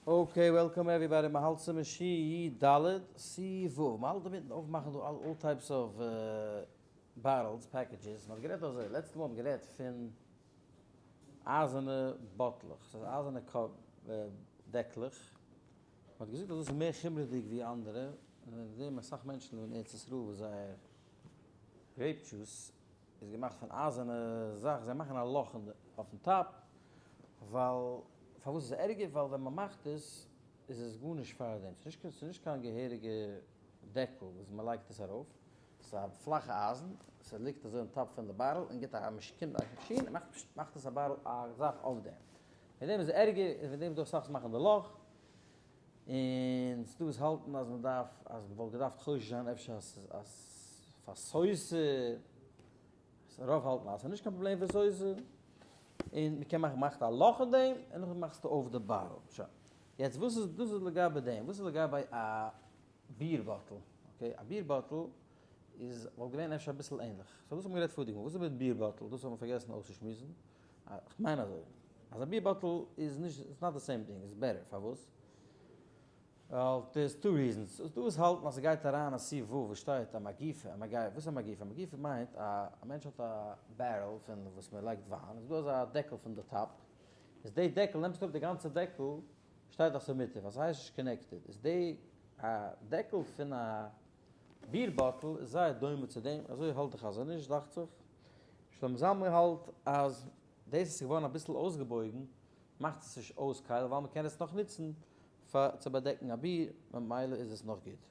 Okay, welcome everybody, מ'האלט צום ש י ד ס ו, מ'האלט אינמיטן אויפמאכן דא all types of bottles, packages, מ'האט גערעדט אזוי, לעצטע מאל האט מען גערעדט פון אייזערנע באטלעך, ס'איז אייזערנע דעקלעך, מ'האט געזאגט אז דאס איז מער חומרה'דיג ווי אנדערע, און וועגן דעם אסאך מענטשן אין ארץ ישראל וואס זייער grape juice איז געמאכט פון אייזערנע זאך, זיי מאכן א לאך אויפן top, ווייל פארוואס איז עס ערגער? ווייל ווען מען מאכט עס איז עס גארנישט פאר דעם, ס'איז נישט קיין געהעריגע דעקל וואס מען לייגט עס ארויף, ס'איז א פלאכע אייזן, ס'ליגט אזוי on top פון די bottle און גיבט א קומט א מאשין און מאכט מאכט עס א bottle א זאך אויף דעם, וועגן דעם איז עס ערגער און וועגן דעם איז דא אסאך וואס מאכן די לאך, און ס'דא וואס האלטן אז מען דארף אז מען וואלט געדארפט חושש זיין אפשר אז ס'איז אז פאר סותר. רוב האלטן אז ס'איז נישט קיין פראבלעם פון סותר, און מ'קען מאכן, מאכט א לאך אין דעם, און נאכדעם מאכסטו אויף די bottle. שוין. יעצט וואס איז, דאס איז לגבי דעם, וואס איז לגבי א ביר bottle? Okay, א ביר bottle איז, וואלט געווען אפשר אביסל ענליך. So דאס האבן מיר גערעדט פאריגע מאל. וואס איז מיט ביר bottle? דאס האבן מיר פארגעסן אויסצושמועסן. כ'מיין אזוי, אז א ביר bottle איז נישט, it's not the same thing, it's better. פארוואס? ווייל there's two reasons, ס'איז דא וואס האלטן אז ס'גייט אריין א סעיף ו' וואס שטייט א מגיפה, א מגיפה, וואס איז א מגיפה? א מגיפה מיינט א א מענטש האט א barrel פון וואס מען לייגט וויין, איז דא אזא דעקל פון די top, איז די דעקל נעמסטו אראפ די גאנצע דעקל שטייט אז ס'איז מותר ווייל ס'הייסט נישט connected, איז די א דעקל פון א ביר bottle איז זייער דומה צו דעם, אזוי האלט די חזון איש דאכט זיך, שלמה זלמן האלט אז דאס אז ס'איז געווארן אביסל אויסגעבויגן מאכט עס נישט אויס כלי ווייל מ'קען עס נאך נוצן פאר צו באדעקן א ביר, ממילא איז עס נאך גוט.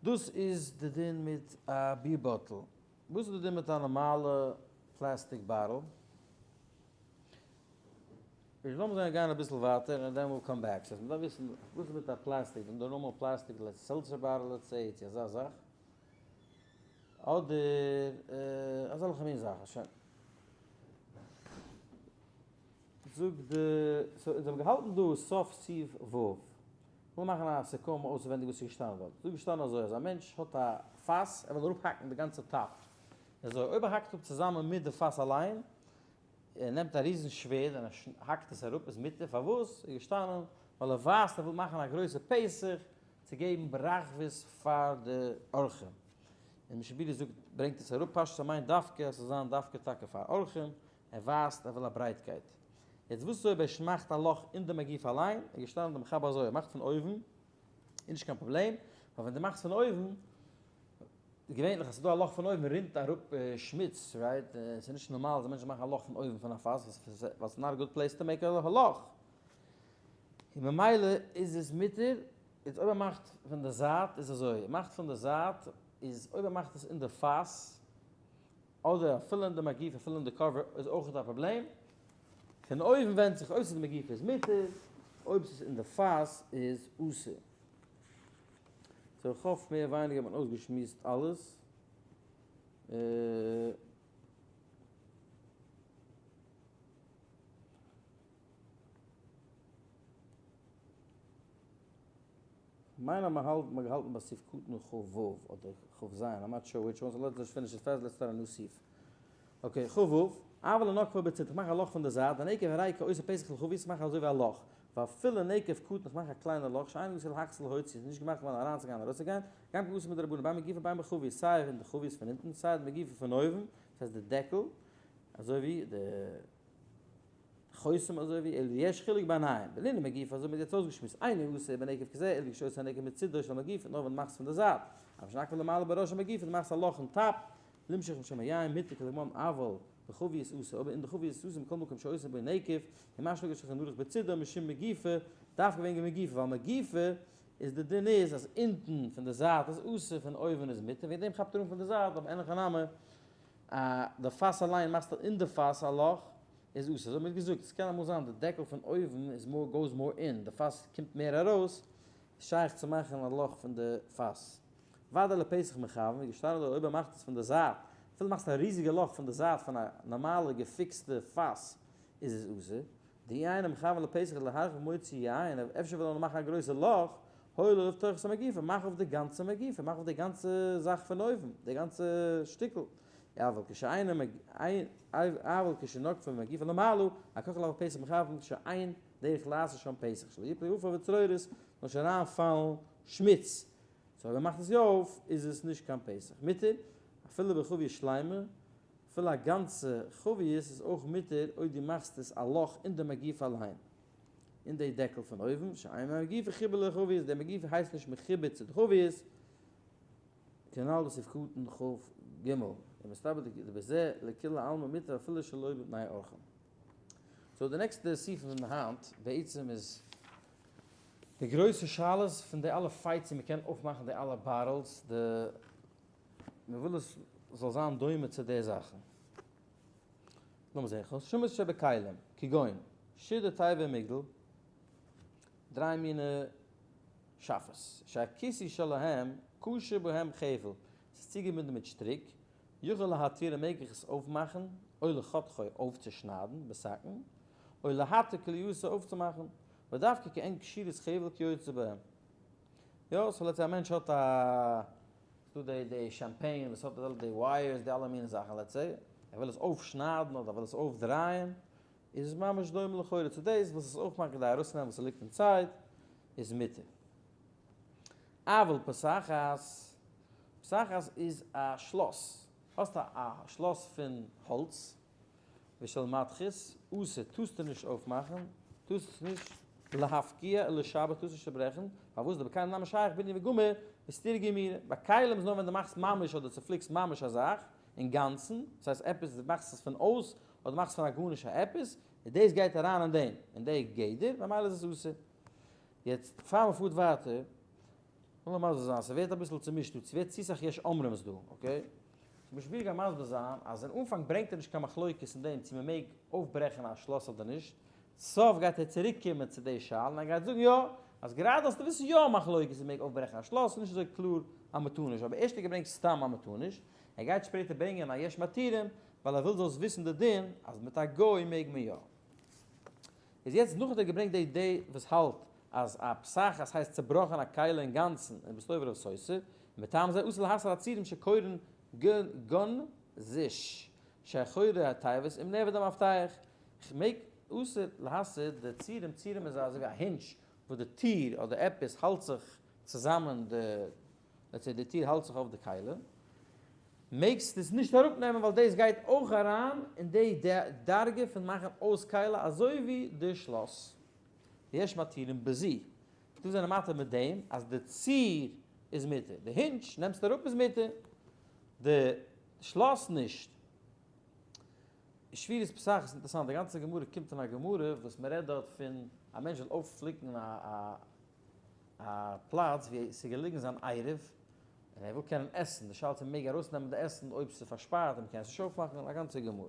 דאס איז די דין מיט א ביר bottle. וואס איז די דין מיט א נארמאלע פלעסטיק bottle? איז לאמיר זיין גיין אביסל ווייטער און then we'll come back. ס'הייסט מ'דארף וויסן וואס איז מיט א פלעסטיק, די נארמאל פלעסטיק seltzer bottle let's say צו אזא זאך. אדער אזעלכע מין זאכן. שוין. זאגט די, so אונז האבן געהאלטן דא סוף סעיף ו'. כ'וויל מאכן א סיכום אויסווענדיג וואס איז געשטאנען דארט. דא איז געשטאנען אזוי אז א מענטש האט א פאס, ער וויל אראפהאקן די גאנצע top. אזוי, אויב ער האקט אפ צוזאמען מיט די פאס אליין, ער נעמט א ריזן שווערד און ער האקט עס אראפ, איז מותר. פארוואס? איז געשטאנען ווייל ער ווייזט ער וויל מאכן א גרויסע פתח צו געבן ברחבות פאר די אורחים. און משבירי זאגט ברענגט עס אראפ פשט ס'מיינט דווקא אז ס'זאל זיין דווקא טאקע פאר אורחים, ער ווייזט ער וויל א ברייטקייט. יעצט וואס איז אויב ער מאכט א לאך אין די מגיפה אליין, איז געשטאנען די מחבר אזוי, ער מאכט פון אויבן, איז נישט קיין פראבלעם, ווייל ווען דו מאכסט פון אויבן, געווענליך אז ס'איז דא א לאך פון אויבן רינט אראפ שמוץ, right? ס'איז נישט נארמאל אז א מענטש זאל מאכן א לאך פון אויבן פון א פאס, ווייל ס'איז not a good place to make a לאך. און ממילא איז עס מותר, יעצט אויב ער מאכט פון די זייט איז אזוי, ער מאכט פון די זייט איז אויב ער מאכט עס אין די פאס, אדער אפילו אין די מגיפה אפילו אין די cover איז אויך א פראבלעם, פון אויבן ווענדט זיך אויב ס'איז די מגיפה איז מותר, אויב ס'איז אין די פאס איז אסור. So איך האף מער ווייניגער האט מען אויסגעשמועסט אלעס. כ'מיין אז מ'האלט מ'האט געהאלטן ביי סעיף קטן כ ו אדער כ ז, I'm not sure which one, so let's just finish it fast, let's start a new סעיף. Okay, כ ו, אבל לנקבו בצד, כ'מאך א לאך פון די זייט, הנקב הרי כעושה פתח לחבית, כ'מאך אזוי ווי א לאך, ואפילו נקב קטן, כ'מאך א קליינע לאך, שאינו עשוי להכניס ולהוציא, ס'איז נישט געמאכט געווארן אריינצוגיין און ארויסצוגיין, גם כן אסור מדרבנן, בין מגיפה בין בחבית, סיי אין די חבית פון אונטן, סיי די מגיפה פון אויבן, דאס הייסט די דעקל, אזוי ווי די. חותם אזוי ווי אלא יש חילוק ביניהם, בלינע מגיפה אזוי מ'האט יעצט אויסגעשמועסט, אינו עושה בנקב כזה אלא כשעושה הנקב מצידו של מגיפה נאר ווען דו מאכסט פון די זייט, אבל שנקבה למעלה בראש המגיפה דו מאכסט א לאך אין top, למשוך משם היין מותר כדלקמן אבל בחבית אסור אבער אין די חבית אסור מכל מקום שעושה בו נקב, ומה שנקב שולחן ערוך בצידו משום מגיפה, דווקא וועגן מגיפה ווייל מגיפה איז די דין איז אז אונטן פון די זייט איז אסור פון אויבן איז מותר וועגן דעם כאפט ער אן פון די זייט אבער אין הכי נמי א די פאס אליין מאכסטו אין די פאס א לאך איז אסור, אזוי האט מען געזאגט, עס קען אמאל זיין די דעקל פון אויבן איז more goes more אין, די פאס קומט מער ארויס, איז שייך צו מאכן א לאך פון די פאס. ודאי לפתח מכוון, ווי געשטאנען דא אויב ער מאכט עס פון די זייט, אפילו מאכסט א ריזיגע לאך פון די זייט פון א נארמאלע געפיקסטע פאס איז עס אסור, דאי אינו מכוון לפתח להרחיב מוציא יין, אפשר וויל ער נאר מאכן א גרויסע לאך, הואיל לפתוח את המגיפה, מאך אויף די גאנצע מגיפה, מאך אויף די גאנצע זאך פון אויבן, די גאנצע שטיקל. אבל כשאינו אבל כשנוקפו מגיפה למעלה, הכח עליו פסח מכוון שאין דרך לעשות שם פסח, שלא יפלו עפר וצרורות, זאל נישט אריינפאלן שמוץ, so אויב ער מאכט עס יא אויף איז עס נישט קיין פסח. מותר, אפילו בחבית שלימה, אפילו א גאנצע חבית איז אויך מותר אויב דו מאכסט עס א לאך אין די מגיפה אליין, אין די דעקל פון אויבן, שאין מגיפה חיבור לחבית, די מגיפה הייסט נישט מחובר צו די חבית, כנל בסעיף קטן כ ג, ומסתבר דבזה לכולי עלמא מותר אפילו שלא בפני אורחים. so די נעקסטע סעיף פון היינט בעצם איז די גרויסע שאלות פון די אלע fights צו מ'קען אויפמאכן די אלע bottles, די מ'וויל עס זאל זיין דומה צו די זאכן. לאמיר זען, חשמות שבכלים, כגון, שידה תיבה ומגדל, דריי מיני שאפעס, שהכיסוי שלהם קשור בהם חבל, ס'איז צוגעבינדן מיט שטריק, יכול להתירו מעג איך עס אויפמאכן, או לחתכו אויפצושניידן, בסכין, או להתיר קליעתו אויפצומאכן, ודווקא כעין קשירת חבל כיוצא בהם. יא, so let's say א מענטש האט א, ס'דא די די champagne וואס האט די wires די אלע מיני זאכן let's say, ער וויל עס אויפשניידן אדער ער וויל עס אויפדרייען, איז עס ממש דומה לכאורה צו דאס, ווילסט עס אויפמאכן כדי ארויסצונעמען וואס ס'ליגט inside, איז מותר. אבל פותחת, פותחת איז א שלאס, האסט א שלאס פון האלץ, ושל מתכות, אסור, טארסטו נישט אויפמאכן, טארסט עס נישט להפקיע ולשבר, טארסט נישט צוברעכן, פארוואס דבכלים נמי שייך בנין וגמור, וסתירה גמירה, ביי כלים איז נאר ווען דו מאכסט ממש אדער צופליקסט ממש א זאך, אינגאנצן, דאס הייסט עפעס, דו מאכסט עס פון אויס, אדער מאכסט פון א גארנישט א עפעס, און דאס גייט אריין אין דעם, אין די גדר, ממילא איז עס אסור. יעצט פאר מען פארט ווייטער, לאמיר מסביר זיין, ס'ווערט אביסל צומישט דא, ס'ווערט צו סאך יש אומרים'ס דא, okay? so משביר גיין מסביר זיין אז אין אנפאנג ברענגט ער נישט קיין מחלוקת אין דעם צו מ'מעג אויפברעכן א שלאס אדער נישט, סוף גייט ער צוריק קומען צו די שאלה און ער גייט זאגן יא, אז גראדע האסטו וואס יא מחלוקת צו מ'מעג אויפברעכן א שלאס, ס'איז נישט אזוי קלאר אז מ'טאר נישט, אבער ערשט האט ער געברענגט סתם אז מ'טאר נישט, ער גייט שפעטער ברענגען א יש מתירים ווייל ער וויל זאלסט וויסן די דין אז מיט א גוי מעג מען יא. איז יעצט נאך האט ער געברענגט די דעה וואס האלט אז א פותחת הייסט צובראכן א כלי אינגאנצן און ביסט עובר אויף סותר, ומטעם זה אסור להסיר הצירים שקורין גנזיש שאחורי התיבות אם נאבד המפתח, כ'מעג אסור להסיר די צירים, צירים איז אזויווי א hinge וואס די טיר אדער עפעס האלט זיך צוזאמען די let's say די טיר האלט זיך אויף די כלי, מעגסט עס נישט אראפ נעמען ווייל דאס גייט אויך אריין אין די דרגה פון מאכן אויס כלי אזוי ווי די שלאס. יש מתירים בזו. דא זענען מתיר מיט דעם אז די ציר איז מותר, די hinge נעמסט אראפ איז מותר, די שלאס נישט. שבירת פותחת איז אינטערעסאנט, די גאנצע גמרא קומט פון א גמרא וואס מען רעדט דארט פון א מענטש זאל אויפפליקן א א פלאץ ווי ס'איז געליגן זיין עירוב, און ער וויל קענען עסן, די שאלה צו מ'מעג ארויסנעמען די עסן אויב ס'איז פארשפארט און מ'קען עס נישט אויפמאכן, א גאנצע גמרא.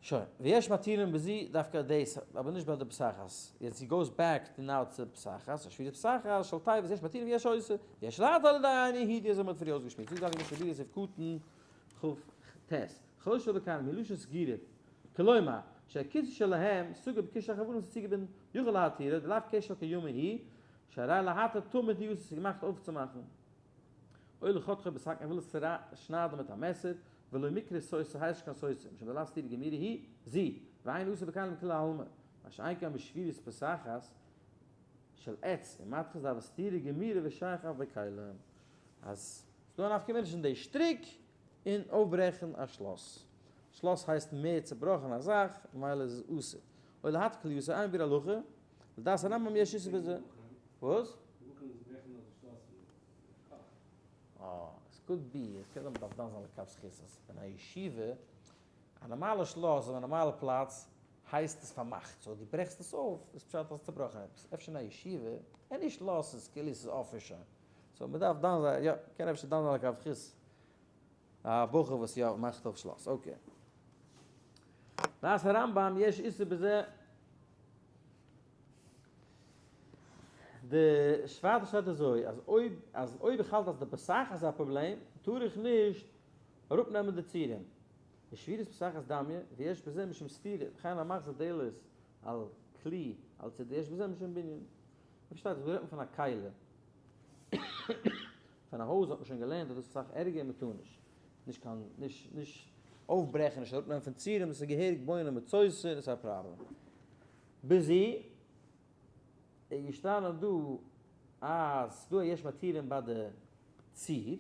שוין, ויש מתירים בזו דווקא דאס, אבער נישט ביי די פותחת. יעצט he goes back to now צו פותחת, שבירת פותחת, של תיבות, יש מתירים ויש אוסר, ויש להתיר על ידי איין יהודי אזוי מ'האט פריער אויסגעשמועסט, זאגט די הייליגע משנה ברורה סעיף קטן כ ט, חלשות שבכלים, מלשון סגירה, כלומר, שהכיסוי שלהם סגור בקשר החבלים ס'איז צוגעבינדן, יכול להתירו, דלאו קשר קיימא היא, שהרי להתיר תמיד הוא אסור ס'איז געמאכט אויפצומאכן. או לחתכו בסכין ער וויל עס צושניידן מיט א מעסער, ולא מיקרי סותר ס'הייסט נישט קיין סותר, משום דלאו סתירה גמירה היא, זו, ואין אסור בכלים לכולי עלמא, מה שאין כן בשבירת פותחת של עץ ומתכת דהוה סתירה גמירה ושייך אף בכלים. אז ס'דא א נפקא מינה צווישן די שטריק און אויפברעכן א שלאס. שלאס הייסט מער צובראכן א זאך, ממילא איז עס אסור. או להתיר קליעתו אין ביאור הלכה, לדעת הרמב ם יש איסור בזה. וואס? אה, עס could be, עס קען זיין מ'דארף דן זיין לכף זכות אז אין א ישיבה, א נארמאלע שלאס אויף א נארמאלע פלאץ הייסט עס פארמאכט, so דו ברעכסט עס אויף איז פשט האסט צובראכן עפעס, אפשר אין א ישיבה, any שלאס איז כאילו עס איז אפען שוין, so מ'דארף דן זיין, יא, קען אפשר דן זיין לכף זכות א בחור וואס יא מאכט אויף שלאס, okay. דעת הרמב ם יש איסור בזה. די שווארצע שטייט אזוי אז אויב אז אויב איך האלט אז די פותחת איז א פראבלעם טאר איך נישט אראפ נעמען די צירים. די שבירת פותחת דמיא ויש בזה משום סתירה וכן המחזיר דלת על כלי על צידה יש בזה משום בנין. פארשטייט זיך דא רעדט מען פון א כלי. פון א הויז האט מען שוין געלערנט אז דאס איז אסאך ערגער און מען טאר נישט. נישט קיין, נישט, נישט אויפברעכן, נישט אראפנעמען פון צירים, דאס איז געהעריג בונה מיט סותר, דאס איז א פראבלעם. ביזי איז געשטאנען דא אז ס'דא א יש מתירים ביי די ציר,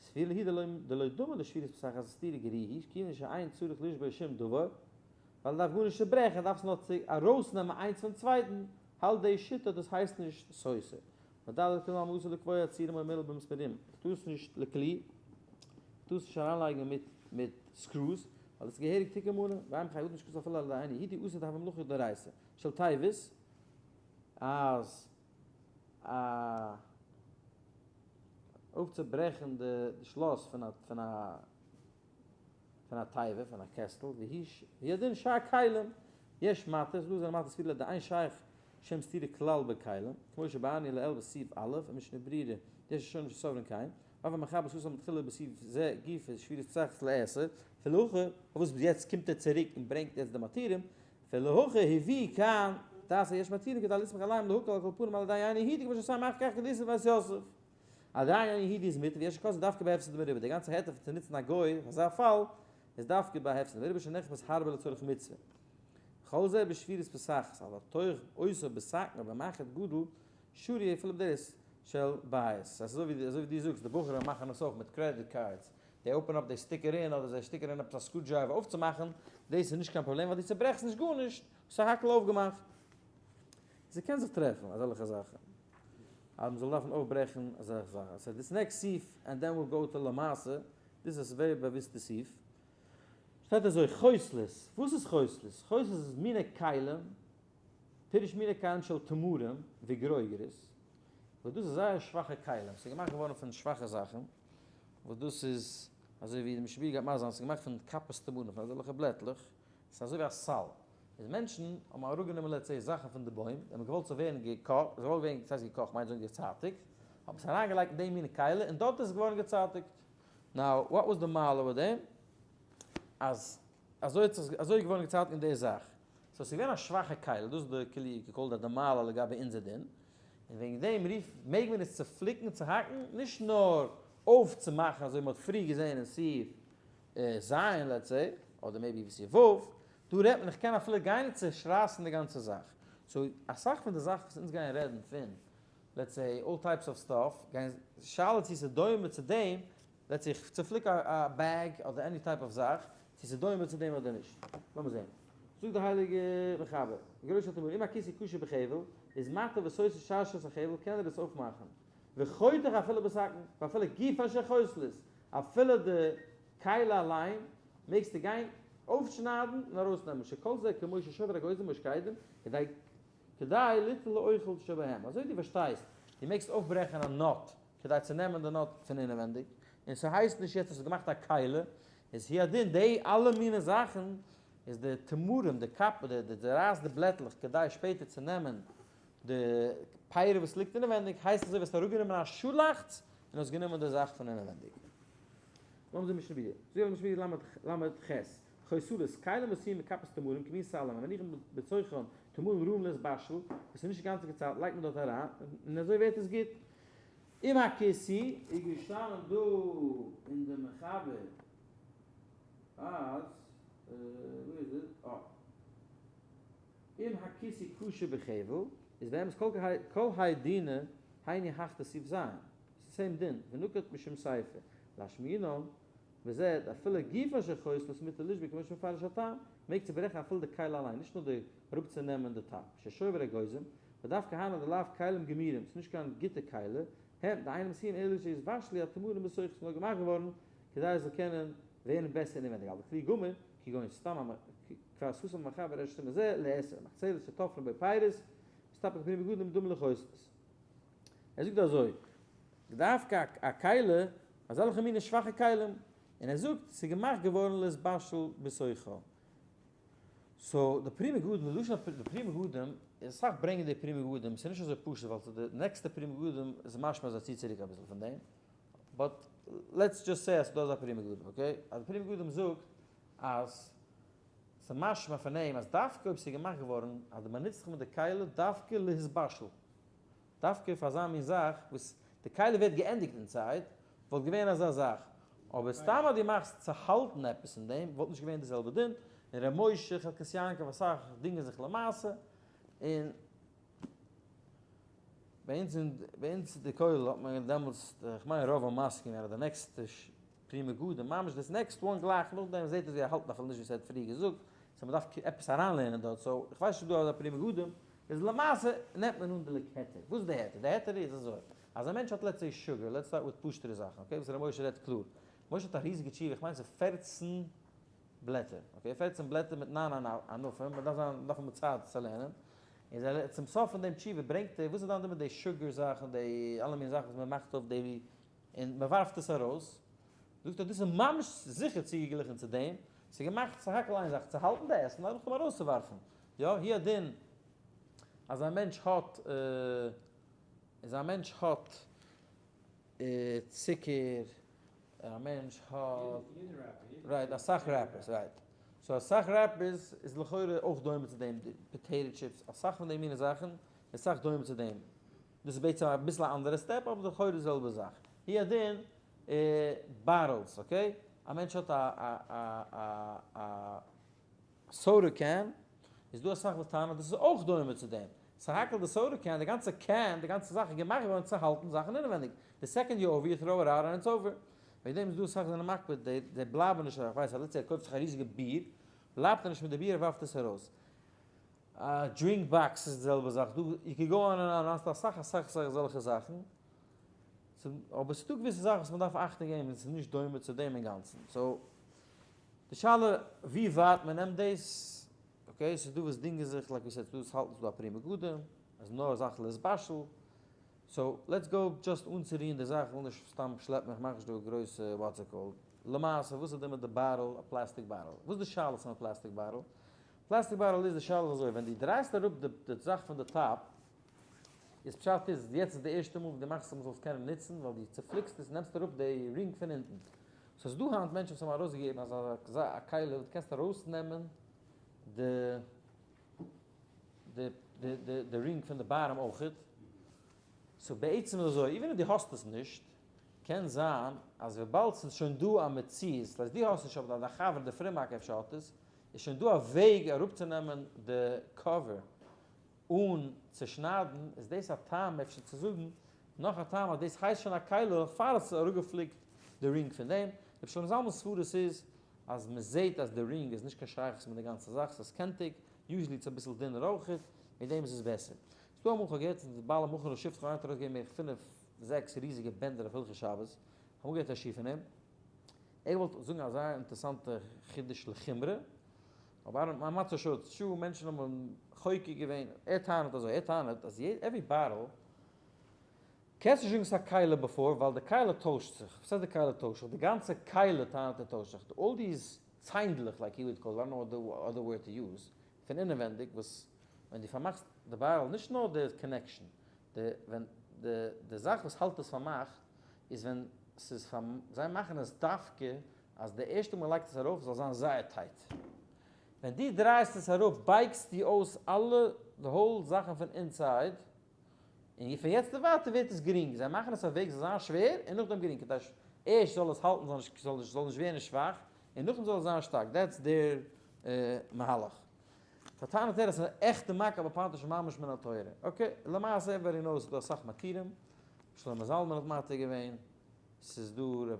סביר להי דלא דומה לשבירת פסח אז סתירה גריהי, כיוון שאין צריך לשבור שום דבר, ווייל ער דארף גארנישט צוברעכן, ער דארף עס נאר צו ארויסנעמען איינס פון צווייטן, האלט די שיטה דאס הייסט נישט סותר. וד' כולי עלמא אסור לקבוע צירים או מילל במסמרים, טאר עס נישט לכלי, טאר עס נישט אריינלייגן מיט מיט screws, ווייל דאס איז געהעריג תיקון מנה, ואין חייב אדם שכתוב אפילו על ידי אינו יהודי אסור תהווה מלאכה דאורייתא, של תיבות, אז א אויפצוברעכן די שלאס פון א פון א פון א תיבה פון א קעסטל, והוא הדין שאר כלים, יש מתיר, ס'דא זענען מתיר ספירה דאין שייך שם סתירה כלל בכלים, כמו שבאני לעיל בסעיף א' אין משנה ברורה, יש ראשונים שסוברין כן, ואף המחבר סתם מתחילה בסעיף זה גופא שבירת פסח לעשר, ולהכא, פארוואס יעצט קומט ער צוריק און ברענגט יעצט די מתירים, ולהכא הביא כאן דעת היש מתירים כדי לסמוך עליהם להקל על כל פנים על ידי עין יהודי כמו שעשה מאחר כך כדי בית יוסף. על ידי עין יהודי איז מותר ויש כזה דווקא בהפסד מרובה, די גאנצע היתר פון צו נוצן א גוי אויף אזא פאל איז דווקא ביי הפסד מרובה שנכנס הרבה לצורך מצוה. כל זה בשבירת פסח, אבל תוך עושה בסכין או במחט גדול שרי אפילו בדרך של בית. אזוי ווי אזוי ווי דו זאגסט די בחורים מאכן עס אויף מיט credit cards, they open up they stick it in אדער זיי שטיקען אין עפעס א screw driver אויפצומאכן, דאס איז נישט קיין פראבלעם ווייל דו צוברעכסט נישט גארנישט, סך הכל אויפגעמאכט. ס'קען זיך טרעפן אזעלכע זאכן אז מ'זאל דארפן אויפברעכן אזעלכע זאכן. so this next סעיף and then we'll go to למעשה, דאס איז א very באוויסטע סעיף. שטייט אזוי חותלות, וואס איז חותלות? חותלות איז מיני כלים, פירוש מיני כלים של תמרים וגרוגרות, וואס דאס איז זייער שוואכע כלים, ס'איז געמאכט געווארן פון שוואכע זאכן, וואס דאס איז אזוי ווי די משנה ברורה גייט מסביר זיין, ס'איז געמאכט פון כפות תמרים, פון אזעלכע בלעטלעך, ס'איז אזוי ווי א סל, איז מענטשן האבן אראפגענומען let's say זאכן פון די בוים, זיי האבן געוואלט ס'זאל ווערן געקאכט, ס'זאל ווערן, ס'הייסט געקאכט מיינט זאגן געצייטיגט, האט מען עס אריינגעלייגט אין די מינע כלי און דארט איז עס געווארן געצייטיגט. now what was די מעלה ביי דעם? אז אזוי האט זיך אזוי איז געווארן געצייטיגט אין די זאך. so ס'איז געווען א שוואכע כלי, דאס איז די כלי ככל די מעלה לגבי אונזער דין, און וועגן דעם רופט מעג מען עס צופליקן צוהאקן, נישט נאר אויף צו מאכן אזוי ווי מ'האט פריער געזען אין סעיף ז' let's say, אדער maybe סעיף ו', דא רעדט מען איך קען אפילו גיין און צושרייסן די גאנצע זאך. so אסאך פון די זאכן וואס אונז גייען רעדן פון let's say all types of stuff, גייען שאלה צו ס'איז דומה צו דעם, let's say איך צופליק א bag אדער any type of זאך, צו ס'איז דומה צו דעם אדער נישט. לאמיר זען. זאגט דער הייליגער מחבר, גרויסע תמורה, אם הכיסוי קשור בחבל, איז מתיר וסותר שרשרת החבל, קען ער עס אויפמאכן. וחותך אפילו בסכין, ואפילו גופן של חותלות, אפילו די כלי אליין מעגסטו גיין אויפשניידן און ארויסנעמען, שכל זה כמו ששובר אגוזים או שקדים, כדי כדי ליטול האוכל שבהם, אזוי דו פארשטייסט, דו מעגסט אויפברעכן א nut כדי צו נעמען די nut פון אינעווענדיג, און ס'הייסט נישט יעצט האסטו געמאכט א כלי, איז הוא הדין די אלע מיני זאכן איז די תמרים, די קאפ, די די רייסט די בלעטלעך כדי שפעטער צו נעמען די פירות וואס ליגט אינעווענדיג, הייסט אזוי ווי האסט אראפגענומען א שאלאכץ און האסט גענומען די זאך פון אינעווענדיג. לאמיר זען משנה ברורה. זאגט משנה ברורה ל"ח. חותלות, כלים עשויים מכפות תמרים, כמין סלים, המניחים בתוכן תמרים ראוים להתבשל, וואס איז נישט גאנצע געציילט לייגט מען דארט אריין, און אזוי ווערט עס גוט. אם הכיסוי איז געשטאנען דא אין די מחבר אז, וואו איז עס? אה. אם הכיסוי קשור בחבל, איז באמת כל האי דינא היינו הך דסעיף ז', ס'איז same דין, ונקט משום סיפא, לאשמועינן, וזה אפילו גופן של חותלות מותר לשבור כמו שמפרש הטעם, מעג צוברעכן אפילו די כלי אליין, נישט נאר די אראפצונעמען די top, ששובר אגוזים, ודווקא הני דלאו כלים גמורים, ס'איז נישט קיין גוטע כלי, הם, דאינם עשויים אלא שיתבשלו התמרים בתוכו, ס'איז נאר געמאכט געווארן כדי עס זאל קענען ווערן בעסער אינעווענדיג, אבל כלי גמור, כגון סתם כבר סתם המחבר ריש סימן זה, לאסור, מחצלת שטופלין בו פירות, מסתפק פרי מגדים דומה לחותלות. ער זאגט אזוי, דווקא א כלי, אזעלכע מיני שוואכע כלים, און ער זאגט ס'איז געמאכט געווארן להתבשל בתוכו. so די פרי מגדים, די לשון די פרי מגדים, איז אסאך ברענגען די פרי מגדים, ס'איז נישט אזוי פשוט ווייל די next ע פרי מגדים איז משמע אז ער ציט צוריק אביסל פון דעם, but let's just say אז ס'איז דא אזא פרי מגדים, okay? אז די פרי מגדים זאגט אז ס'איז משמע פון אים אז דווקא אויב ס'איז געמאכט געווארן אז די מ'נוצט זיך מיט די כלי דווקא להתבשל, דווקא פאר אזא מין זאך וואס די כלי ווערט געענדיגט inside, וואלט געווען אזא זאך. אבער סתם אז דו מאכסט צו האלטן עפעס אין דעם וואלט נישט געווען די זעלבע דין, און ר' משה, חלקת יעקב אסאך דינגען זיך למעשה, און ביי אונז אין ביי אונז די כולל האט מען דעמאלטס, איך מיין רוב האבן מסכים געווען אז די next ע פרי מגדים ממש דאס next one גלייך נאכדעם זעט אויס ווי ער האלט אפילו נישט ווי ס'האט פריער געזאגט, so מ'דארף עפעס אריינלערנען דארט, so איך ווייס נישט אויב דא אזא פרי מגדים איז למעשה נעמט מען אן די היתר, וואס איז די היתר? די היתר איז אזוי, אז א מענטש האט let's say sugar, let's start with פשוט'ערע זאכן, okay, וואס ר' משה רעדט קלאר, משה האט א ריזיגע תשובה, איך מיין ס'איז 14 בלעטער, okay, 14 בלעטער מיט ניין ענפים, מ'דארף זיין, מ'דארף האבן צייט צו לערנען, און זיי צום סוף פון דעם תשובה ברענגט ער, וואס איז דיין דין מיט די sugar זאכן, די אלע מין זאכן וואס מ'מאכט אויף די, און מ'ווארפט עס ארויס, זאגט ער דאס איז ממש זיכער צוגעגליכן צו דעם, ס'איז געמאכט סך הכל איין זאך, צו האלטן די עסן און נאכדעם ארויסצואווארפן, יא, הוא הדין אז א מענטש האט, אז א מענטש האט צוקער, א מענטש האט, right, אסאך wrappers, right, so אסאך wrappers איז לכאורה אויך דומה צו דעם, potato chips, אסאך פון די מיני זאכן איז אסאך דומה צו דעם, דאס איז בעצם אביסל א אנדערע step אבער לכאורה די זעלבע זאך, הוא הדין bottles, okay, א מענטש האט א א א א soda can, איז דא אסאך וואס טענה'ן אז דאס איז אויך דומה צו דעם, סך הכל די soda can, די גאנצע can, די גאנצע זאך איז געמאכט געווארן צו האלטן זאכן אינעווענדיג, די second you over you throw it out and it's over, וועגן דעם איז דא אסאך זענען מקפיד, זיי בלייבן נישט, איך ווייס אז let's say ער קויפט זיך א ריזיגע ביר, בלייבט ער נישט מיט די ביר ער ווארפט עס ארויס. א drink box איז די זעלבע זאך, דא you can go on and on, האסט אסאך אסאך אסאך אזעלכע זאכן, אבער ס'דא געוויסע זאכן וואס מ'דארף אכטונג געבן און ס'איז נישט דומה צו דעם אינגאנצן, so די שאלה ווי ווייט מ'נעמט דאס, okay ס'איז דא וואס דינגען זיך like ווי ס'הייסט דא וואס האלטן ס'איז דא א פרי מגדים, אז נאר זאכן להתבשל, so let's go just אנצורירן די זאך, כ'וויל נישט סתם שלעפן איך מאך נישט דא גרויסע what's it called, למעשה וואס איז דא מיט די bottle, א plastic bottle, וואס איז די שאלה פון א plastic bottle? plastic bottle איז די שאלה איז אזוי, ווען דו דרייסט אראפ די זאך פון די top, איז פשט איז יעצט איז די ערשטע מאל וואס דו מאכסט אז מ'זאל עס קענען נוצן, ווייל דו צופליקסט עס, נעמסט אראפ די ring פון אונטן. so ס'איז דא היינט מענטשן וואס האבן ארויסגעגעבן אזא א כלי וואס דו קענסט ארויסנעמען די די די די ring פון די bottom אויכעט. so בעצם איז אזוי, even אויב דו האסט עס נישט, קען זיין אז וויבאלד ס'איז שוין דא א מציאות, ס'הייסט דו האסט נישט אבער דיין חבר די פרומאק אפשר האט עס, איז שוין דא א וועג אראפצונעמען די cover אן צו שניידן, איז דאס א טעם אפשר צו זאגן נאך א טעם אז דאס הייסט שוין א כלי נאך פאר עס איז אראפגעפליקט די ring פון דעם, רבי שלמה זלמן'ס סברות איז אז מען זעט אז די ring איז נישט קיין שייכות מיט די גאנצע זאך ס'איז קענטיג, usually איז אביסל דינער אויכעט, מיט דעם איז עס בעסער. ס'דא אמאל כ'האב געהערט פון די בעל המכון לשבתך איינער האט ארויסגעגעבן בערך פינף זעקס ריזיגע בענדער אויף הלכות שבת, כ'האב אמאל געהערט א שיעור פון אים, ער וואלט זאגן א זייער אינטערעסאנטע חידוש לחומרא, אבער א מצב שעה שעה מענטשן האבן חוקר געווען, ער טענה'ט אזוי, ער טענה'ט אז every bottle קענסט נישט זאגן ס'איז א כלי בעפאר ווייל די כלי טוישט זיך, וואס הייסט די כלי טוישט זיך? די גאנצע כלי טענה'ט ער טוישט זיך, all these ציינדלעך like he would call, I don't know the other word to use, פון אינעווענדיג וואס ווען דו פארמאכסט די bottle נישט נאר די connection, די ווען די די זאך וואס האלט עס פארמאכט איז ווען ס'איז פאר זיי מאכן עס דווקא אז די ערשטע מאל מ'לייגט עס ארויף זאל זיין זייער tight. ווען דו דרייסט עס אראפ בייגסטו אויס אלע די whole זאכן פון inside, און פון יעצט און ווייטער ווערט עס גרינג, זיי מאכן עס א וועג זאל זיין שווער און נאכדעם גרינג כדי ערשט זאל עס האלטן זאל נישט זאל נישט זאל נישט ווערן שוואך און נאכדעם זאל עס זיין שטארק, that's דער מהלך. so טענה'ט ער אז ס'איז א עכטע מכה בפטיש ממש מן התורה. okay, למעשה everybody knows ס'איז דא אסאך מתירים, שלמה זלמן האט מתיר געווען, ס'איז דא ר'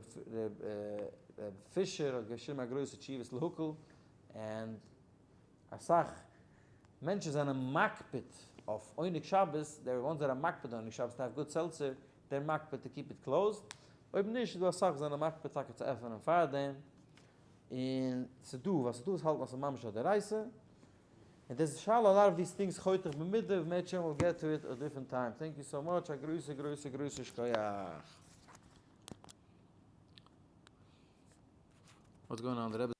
פישער האט געשריבן א גרויסע תשובות להקל, און אסאך מענטשן זענען מקפיד אויף עונג שבת, they're ones that are מקפיד אן עונג שבת to have good seltzer, they're מקפיד to keep it closed, אויב נישט איז דא אסאך וואס זענען מקפיד טאקע צו עפענען פארדעם, און ס'דא ווייל ס'דא וואס האלטן אז ס'איז ממש א דאורייתא, און דאס איז שאלה a lot of these things חותך במידה, אם ירצה השם we'll get to it a different time, thank you so much, א גרויסע גרויסע גרויסע שכוח. What's going on? די רבי.